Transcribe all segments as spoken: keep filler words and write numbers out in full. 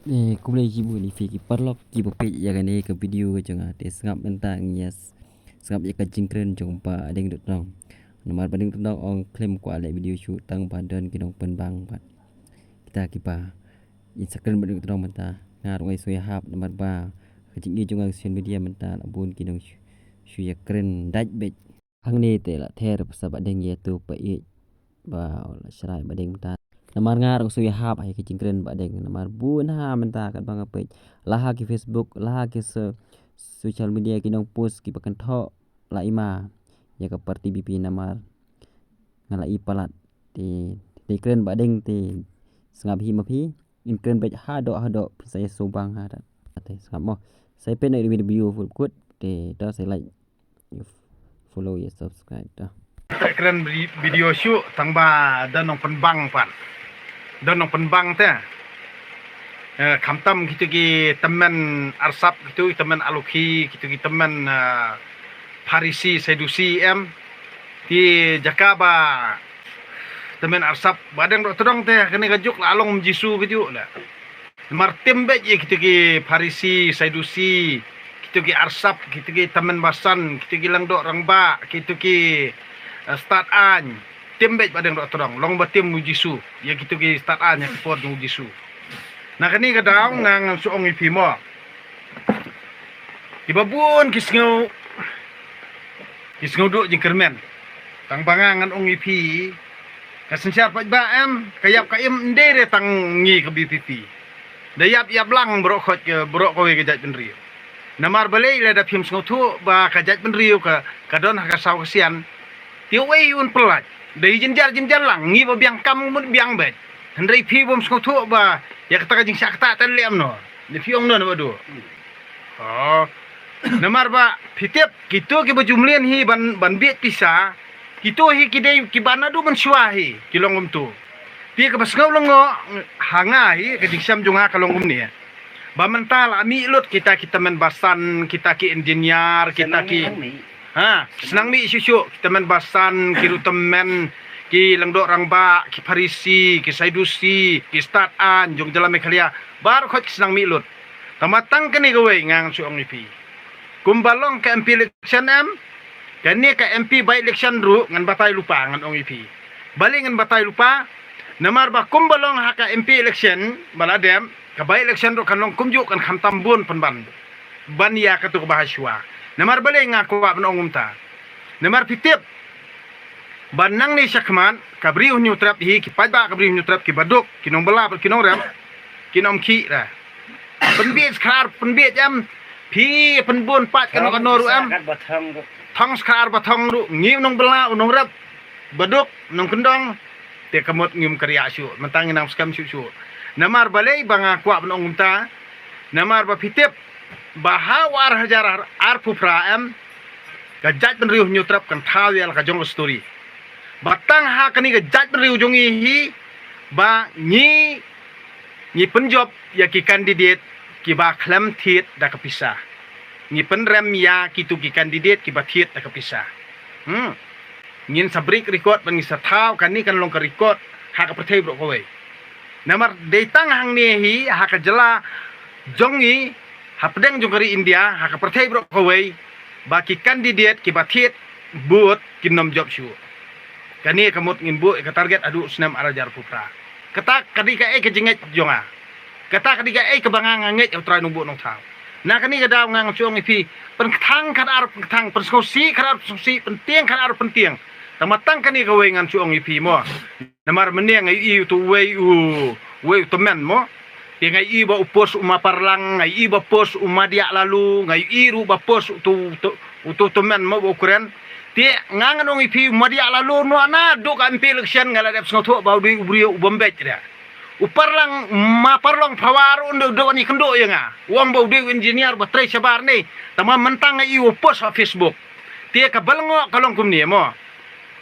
Eh, khublei shibun ïa phi ki paralok kiba peit ïa kane ka video ka jong nga. Te sngap mynta ngi ïa sngap ïa ka jingkren jong Bah Deng Dohtdong. Namar Bah Deng Dohtdong ong khlem kwah leh video shuh tang ba don ki nongpynbang bad kita kiba in sa kren Bah Deng Dohtdong mynta. Nga ruh nga sngew ïahap namar ba ka jingïohi jong nga ha social media mynta la bun ki nong shu, shu ïa kren dait beit. Hangne te la ther ba sa Bah Deng ïa tu pa ïeit ba la shrai Bah Deng mynta. Namar nga ruh sngew ïahap ha ka jingkren Bah Deng namar bun ha mynta katba nga peit la ha ki Facebook, la ha ki so-, social media ki nong post kiba kynthoh la i ma ïa ka party B P namar nga la i palat. Te, te kren Bah Deng te sngap hi ma phi, in kren beit haduh haduh phi sa ïa subang ha da. Te sngap mo. Sa ïa peit noh ïa ka video full kut te da sa ïa like, ïa follow, ïa subscribe da. Te kren vi-, video shuh tang ba da nongpynbang pat. Da nongpynbang te. Eh, khamtam kitu ki tymmen arsap kitu, ki tymmen alukhi, kitu ki tymmen, eh, Pharisi, Sadusi em. Ki jaka ba tymmen arsap Bah Deng Dohtdong te kane ka juk la long Jisu ka juk la. Namar tim beit ïa kitu ki Pharisi, Sadusi, kitu ki arsap, kitu ki tymmen basan, kitu ki lyngdoh rangbah, kitu ki, eh, stad aiñ. Tim beit Bah Deng Dohtdong, long ba tim u Jisu, ïa kitu ki stad aiñ ha ka por jong u Jisu. Na kane ka daw nga ngan shu ong ïa phi mo. Kiba bun ki sngew, ki sngew duh jingkyrmen. Tang ba nga ngan ong ïa phi, ka synshar paidbah em, ka ïap ka im ym dei re tang ngi ka B P P. Da ïap ïap lang baroh khoit ka, baroh kawei ka jaitbynriew. Namar balei lada phim sngewthuh ba ka jaitbynriew ka, ka don ha ka saw ka sian. Te uei un pyllait. Da i jynjar jynjar lang, ngi ba biang kam mut biang beit. Hynrei phi bym sngewthuh ba ïa kata ka jingshah kata te lem noh. Lada phi ong noh na ba duh. Oh. Namar ba phi tip kitu kiba ju mlien hi ban, ban bieit pisa. Kitu hi ki dei kiba naduh mynshuwa hi ki long kumtu. Te kaba sngew lyngngoh ha nga hi ka jingshem jong nga ka long kumne. Ba mynta la mih lut kita ki tymmen basan, kita ki engineer, kita ki, ha, shnong mih shuh shuh, ki tymmen basan, ki ruh tymmen, ki lyngdoh rangbah, ki Pharisi, ki Sadusi, ki stad aiñ jong jylla Meghalaya. Baroh khoit ki shnong mih lut. Tang ba tang kane kawei nga ngan shu ong ïa phi. Kumba long ka M P election em, kane ka M P by election ruh ngan batai lypa ngan ong ïa phi. Balei ngan batai lypa? Namar ba kumba long ha ka M P election ba la dep, ka by election ruh kan long kumjuh, kan khamtam bun pynban ban ïa katu kaba ha shuwa. Namar balei nga kwah ban ong kumta? Namar phi tip ba nangne shakhmat ka Bri u Hynñiewtrep hi, ki paidbah ka Bri u Hynñiewtrep kiba duk, ki nongbylla bad ki nongrep kin ym khih re. Pynbieit skhar, pynbieit em, phi pynbun pat kano kano ruh em. Thong skhar ba thong ruh, ngi u nongbylla u nongrep ba duk, nongkyndong, te ka mut ngim kyrïah shuh, mynta ngi nang skhem shuh shuh. Namar balei ba nga kwah ban ong kumta? Namar ba phi tip ba ha u ar hajar arphew phra em, ka jaitbynriew Hynñiewtrep kan thaw ïa la ka jong ka story. Ba tang ha kane ka jaitbynriew jong ngi hi ba ngi, ngi pynjop ïa ki candidate kiba khlem thied da ka pisa. Ngi pynrem ïa kitu ki candidate kiba thied da ka pisa. Hmm. Ngin sa break record ban ngin sa thaw, kane kan long ka record ha ka pyrthei baroh kawei. Namar dei tang hangne hi ha ka jylla jong ngi, hapdeng jong ka ri India, ha ka pyrthei baroh kawei, ba ki candidate kiba thied vote kin ym jop shuh. Kane ka mut ngin buh ïa ka target haduh u snem ar hajar arphew phra. Kata ka dei kaei ka jingngeit jong nga. Kata ka dei kaei kaba nga nga ngeit ïa U Trai Nongbuh Nongthaw. Na kane ka daw nga ngan shu ong ïa phi, pynkthang khadar pynkthang, pynsngewsih khadar pynsngewsih, pyntieng khadar pyntieng. Tang ba tang kane kawei ngan shu ong ïa phi mo. Namar mynne nga ïohi utu uwei u, uwei u tymmen mo. Te nga ïohi ba u post u Ma Parlang, nga ïohi ba post u Ma Diah Lalu, nga ïohi ruh ba post utu, utu, utu tymmen mo ba u kren. Te nga ngan ong ïa phi, u Ma Diah Lalu noh naduh ka M P election nga la dep sngewthuh ba u dei u briew u bym beit re. U Parlang, Ma Parlang Phawa ruh u dei, u dei ban ïakynduh ïa nga. U ong ba u dei u engineer ba trei shabar ne. Tang ba mynta nga ïohi u post ha Facebook. Te kaba lyngngoh ka long kumne mo.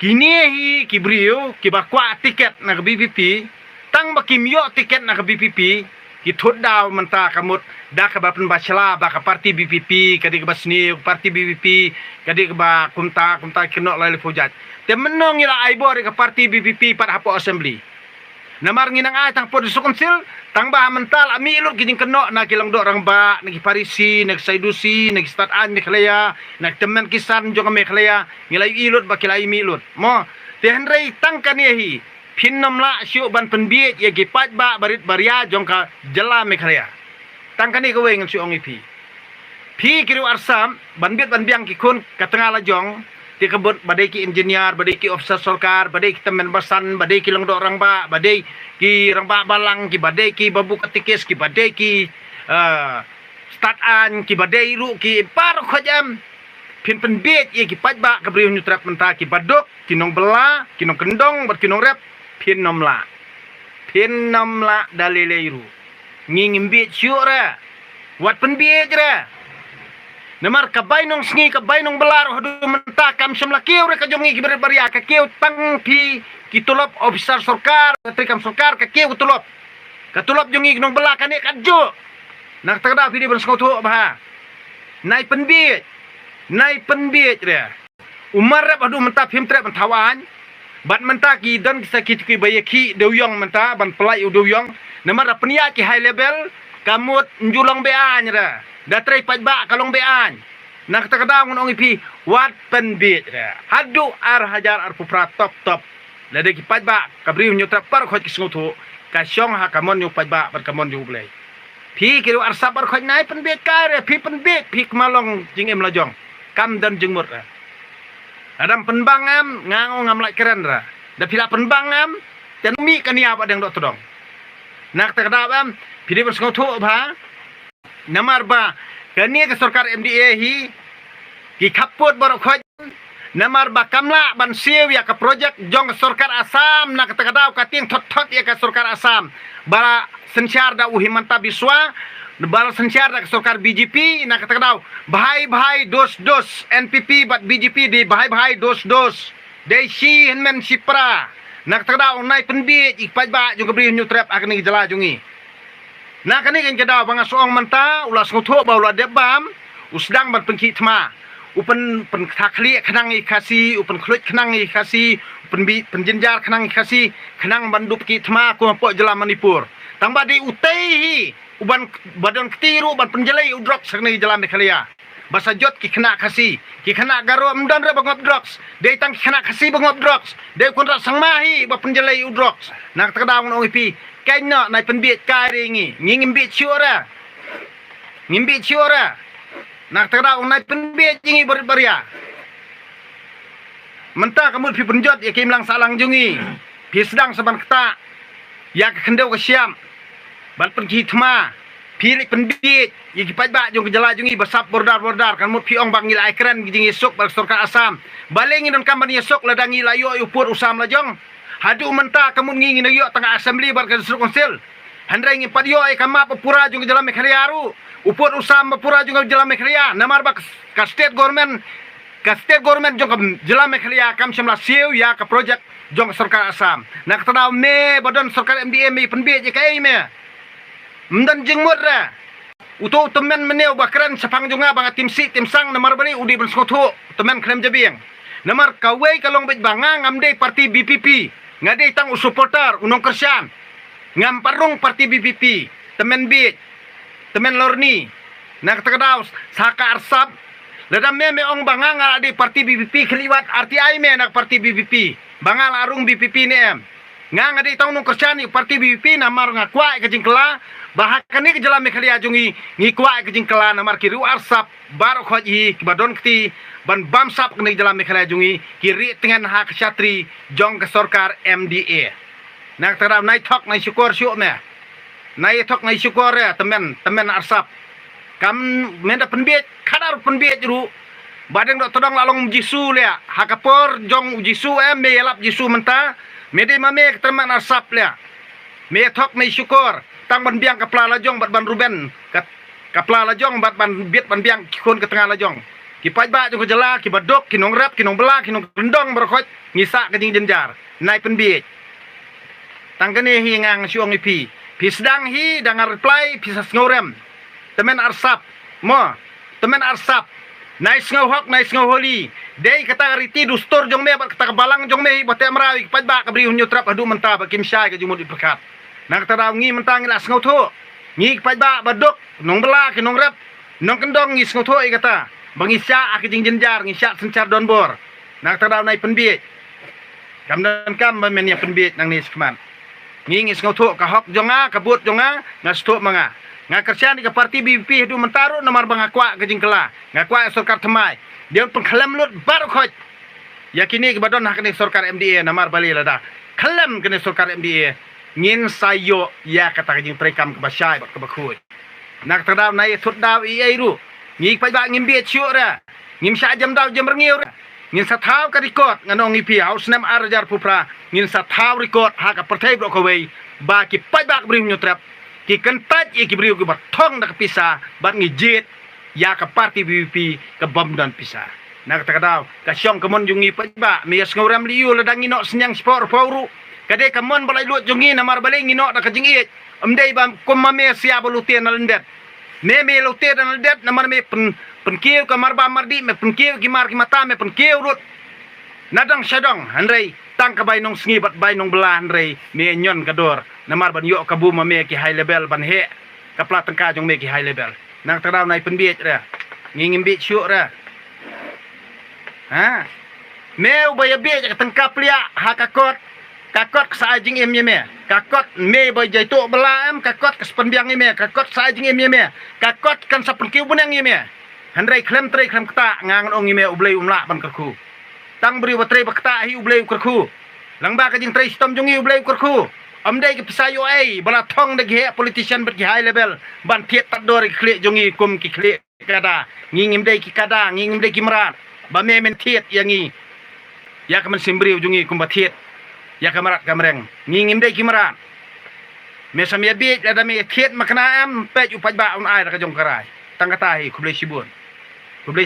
Kine hi ki briew kiba kwah tiket na ka B P P, tang ba kim ïoh tiket na ka B P P, ki thut daw mynta ka mut da kaba pynbashla ba ka party B P P ka dei kaba sniew, ka party B P P ka dei kaba kumta kumta, ki noh lai lai phew jait. Te mynno ngi la ai bor ïa ka party B P P pat hapoh assembly? Namar ngi nang ai tang por District Council, tang ba mynta la mih lut ki jingkynnoh na ki lyngdoh rangbah, na ki Pharisi, na ki Sadusi, na ki Stad Aiñ Meghalaya, na ki tymmen kisan jong Meghalaya, ngi la ïohi lut ba ki la ïa mih lut. Mo, te hynrei tang kane hi, phin nym lah shuh ban pynbiej ïa ki paidbah barit baria jong ka jylla Meghalaya. Tang kane kawei ngan shu ong ïa phi. Phi ki riew arsap, ban bit ban biang ki khun ka tnga la jong, te ka mut ba dei ki engineer, ba dei ki officer sorkar, ba dei ki tymmen basan, ba dei ki lyngdoh rangbah, ba dei ki rangbah balang, ki ba dei ki babu katikis, ki ba dei ki, eh, stad aiñ, ki ba dei ruh ki baroh khoit em. Phin pynbiej ïa ki paidbah ka Bri u Hynñiewtrep mynta, ki baduk, ki nongbylla, ki nongkyndong, bad ki nongrep, phin nym lah. Phin nym lah da lei lei ruh. Ngi ngim biej shuh re. Wat pynbiej re. Namar ka bai nongsngi, ka bai nongbylla ruh haduh mynta kam shym la kiew re ka jong ngi ki barit baria, ka kiew tang phi ki tulop officer sorkar, ka treikam sorkar, ka kiew ka tulop. Ka tulop jong ngi ki nongbylla kane katjuh. Na kata ka daw phi dei ban sngewthuh bha. Nai pynbiej. Nai pynbiej re. U mar rep haduh mynta phim trep ban thaw aiñ. Bad mynta ki don ki sakhi ki ba ïa khih dewiong mynta ban pynlait u dewiong. Namar da pynïaid ki high level, ka mut ym ju long be-aiñ re. Da trei paidbah ka long be-aiñ. Na kata ka daw ngan ong ïa phi, wat pynbiej re. Haduh ar hajar arphew phra top top. Lada ki paidbah ka Bri u Hynñiewtrep baroh khoit ki sngewthuh, ka shong ha ka mon jong u paidbah bad ka mon jong U Blei. Phi ki riew arsap baroh khoit, nai pynbiej kai re, phi pynbiej, phi kma long jingim la jong. Kam don jingmut re. Lada ym pynbang em, nga ong ngam lah kren re. Da phi la pynbang em, te nym mih ka nia ba dang doh tdong. Na kata ka daw em, phi dei ban sngewthuh bha. Namar ba kane ka sorkar M D A hi, ki khappud baroh khoit. Namar ba kam lah ban siew ïa ka projek jong ka sorkar Assam, na kata ka daw ka tieng thot thot ïa ka sorkar Assam. Ba la synshar da u Himanta Biswa, ba la synshar da ka sorkar B J P, na kata ka daw bhai bhai dos dos, N P P bad B J P dei bhai bhai dos dos. Dei shi hynmen shi pra. Na kata ka daw nai pynbiej ïa ki paidbah jong ka Bri u Hynñiewtrep ha kane ka jylla jong ngi. Na kane ka daw ba nga shu ong mynta, u la sngewthuh ba u la dep bam, u sdang ban pynkhih thma. U pyn, pynktha khlieh khnang ïa ki Khasi, u pynkhluit khnang ïa ki Khasi, u pynbi, pynjynjar khnang ïa ki Khasi, khnang ban dup khih thma kum hapoh jylla Manipur. Tang ba dei utei hi, u ban, ba don kti ruh ban pynjlei u drugs ha kane ka jylla Meghalaya. Ba sa jot ki khynnah Khasi, ki khynnah Garo ym don re ba ngop drugs. Dei tang ki khynnah Khasi ba ngop drugs. Dei u Conrad Sangma hi ba pynjlei u drugs. Na kata ka daw ngan ong ïa phi, kynnoh nai pynbiej kai re ngi. Ngi ngim biej shuh re. Ngim biej shuh re. Na kata ka daw nai pynbiej ïa ngi barit baria. Mynta ka mut phi pynjot ïa ka imlang sahlang jong ngi. Phi sdang sa ban ktah ïa ka khyndew ka shyiap ban pynkhih thma. Phi leit pynbiej ïa ki paidbah jong ka jylla jong ngi ba sap border border. Ka mut phi ong ba ngi la ai kren ki jingïasuk bad ka sorkar Assam. Balei ngi donkam ban ïasuk lada ngi la ïoh ïa u pud u sam la jong? Haduh mynta ka mut ngi ngi nang ïoh tang ka assembly bad ka district council. Hynrei ngim pat ïoh ïa ka map ba pura jong ka jylla Meghalaya ruh. U pud u sam ba pura jong ka jylla Meghalaya. Namar ba ka, ka state government, ka state government jong ka jylla Meghalaya kam shym la siew ïa ka projek jong ka sorkar Assam. Na kata ka daw me ba don sorkar M D A me pynbiej ïa kaei me. Ym don jingmut re. Uto u tymmen mynne uba kren shaphang jong nga ba nga tim sih tim sang namar balei u dei ban sngewthuh, u tymmen khlem jabieng. Namar kawei ka long beit ba nga ngam dei party B P P. Nga dei tang u supporter, u nongkyrshan. Ngam pat rung party B P P, tymmen biej, tymmen lorni. Na kata ka daw, sa ka arsap. Lada me me ong ba nga nga la dei party B P P, khlieh wat arti ai me na ka party B P P. Ba nga la rung B P P ne em. Nga nga dei tang u nongkyrshan ïa ka party B P P namar nga kwah ïa ka jingkylla. Ba ha kane ka jylla Meghalaya jong ngi, ngi kwah ïa ka jingkylla namar ki riew arsap baroh khoit hi kiba don kti ban bamsap kane ka jylla Meghalaya jong ngi, ki rieh tngen ha ka shatri jong ka sorkar M D A. Na kata ka daw nai thok nai shukor shuh me. Nai thok nai shukor re, tymmen, tymmen arsap. Kam men da pynbiej, khadar pynbiej ruh. Ba dang doh tdong la long Jisu leh. Ha ka por jong u Jisu em, me ïalap Jisu mynta. Me dei ma me ka tymmen arsap leh. Me thok me shukor. Tang ban biang ka pla la jong bad ban ruben. Ka, ka pla la jong bad ban bit ban biang ki khun ka tnga la jong. Ki paidbah jong ka jylla, ki baduk, ki nongrep, ki nongbylla, ki nongkyndong baroh khoit. Ngi sah ka jingjynjar. Nai pynbiej. Tang kane hi nga nga shu ong ïa phi. Phi sdang hi da nga reply phi sa sngewrem. Tymmen arsap. Mo. Tymmen arsap. Nai sngewhok, nai sngewholi. Dei kata ka riti dustur jong me bad kata ka balang jong me hi ba te mraw ïa ki paidbah ka Bri u Hynñiewtrep haduh mynta ba kim shai ka jingmut i pyrkhat. Na kata daw ngi mynta ngi la sngewthuh. Ngi ki paidbah ba duk, nongbylla ki nongrep, nongkyndong ngi sngewthuh ïa kata. Ba ngi shah ha ka jingjynjar, ngi shah synshar donbor. Na kata daw nai pynbiej. Kam donkam ba men ïa pynbiej nangne shakhmat. Ngi ngi sngewthuh ka hok jong nga, ka vote jong nga, nga sngewthuh ma nga. Nga kyrshan ïa ka parti B P P haduh mynta ruh namar ba nga kwah ka jingkylla. Nga kwah ïa sorkar thymmai. Dei ban pynkhlem lut baroh khoit ïa kine kiba don ha kane sorkar M D A namar balei lada khlem kane sorkar M D A ngin sa ïoh ïa kata ka jingtreikam kaba shai bad kaba khuid. Na kata daw nai thut daw ei ei ruh. Ngi paidbah ngim bieit shuh re. Ngim shah jem daw jem rngiew re. Ngin sa thaw ka record, ngan ong ïa phi ha u snem ar hajar phew phra ngin sa thaw record ha ka pyrthei baroh kawei ba ki paidbah ka Bri u Hynñiewtrep ki kyntait ïa ki briew kiba thong da ka pisa bad ngi jied ïa ka parti B P P ka bym don pisa. Na kata ka daw ka shong ka mon jong ngi paidbah, me ïa sngewrem lei ïa u lada ngi noh synñiang shipor phew ruh. Ka dei ka mon ba laitluid jong ngi namar balei ngi noh da ka jingïeit. Ym dei ba kum ma me sia ba lute na lyndet. Me me lute na lyndet namar me pyn pynkiew ka mar ba mar dih, me pynkiew ki mar ki mata, me pynkiew ruh na dang sha dang, hynrei tang ka bai nongsngi bad bai nongbylla, hynrei me ñion ka dor namar ban ïoh kabu ma me ki high level, ban heh ka pla tyngka jong me ki high level. Na kata daw nai pynbiej re. Ngi ngim biej shuh re. Ha? Me uba ïa biej ka tyngka pliah ha ka kot. Ka kot ka sa ai jingim ïa me. Ka kot me ba jai tuh bylla em, ka kot ka sa pynbiang ïa me, ka kot ka sa ai jingim ïa me. Ka kot kan sa pynkiew bneng ïa me. Hynrei khlem trei khlem ktah nga ngan ong ïa me U Blei um lah ban kyrkhu. Tang briew ba trei ba ktah hi U Blei u kyrkhu. Lyngba ka jingtrei shitom jong ngi U Blei u kyrkhu. Ym dei ki pisa ïoh ei ba la thong da ki heh politician bad ki high level ban thied tad dor ïa ki khlieh jong ngi kum ki khlieh kada. Ngi ngim dei ki kada, ngi ngim dei ki mrad. Ba me men thied ïa ngi, ïa ka mynsiem briew jong ngi kumba thied ïa ka mrad ka mreng. Ngi ngim dei ki mrad. Me sam ïa biej lada me thied ma kane em, peit u paidbah un ai da ka jong ka rai. Tang kata hi, khublei shibun. Khublei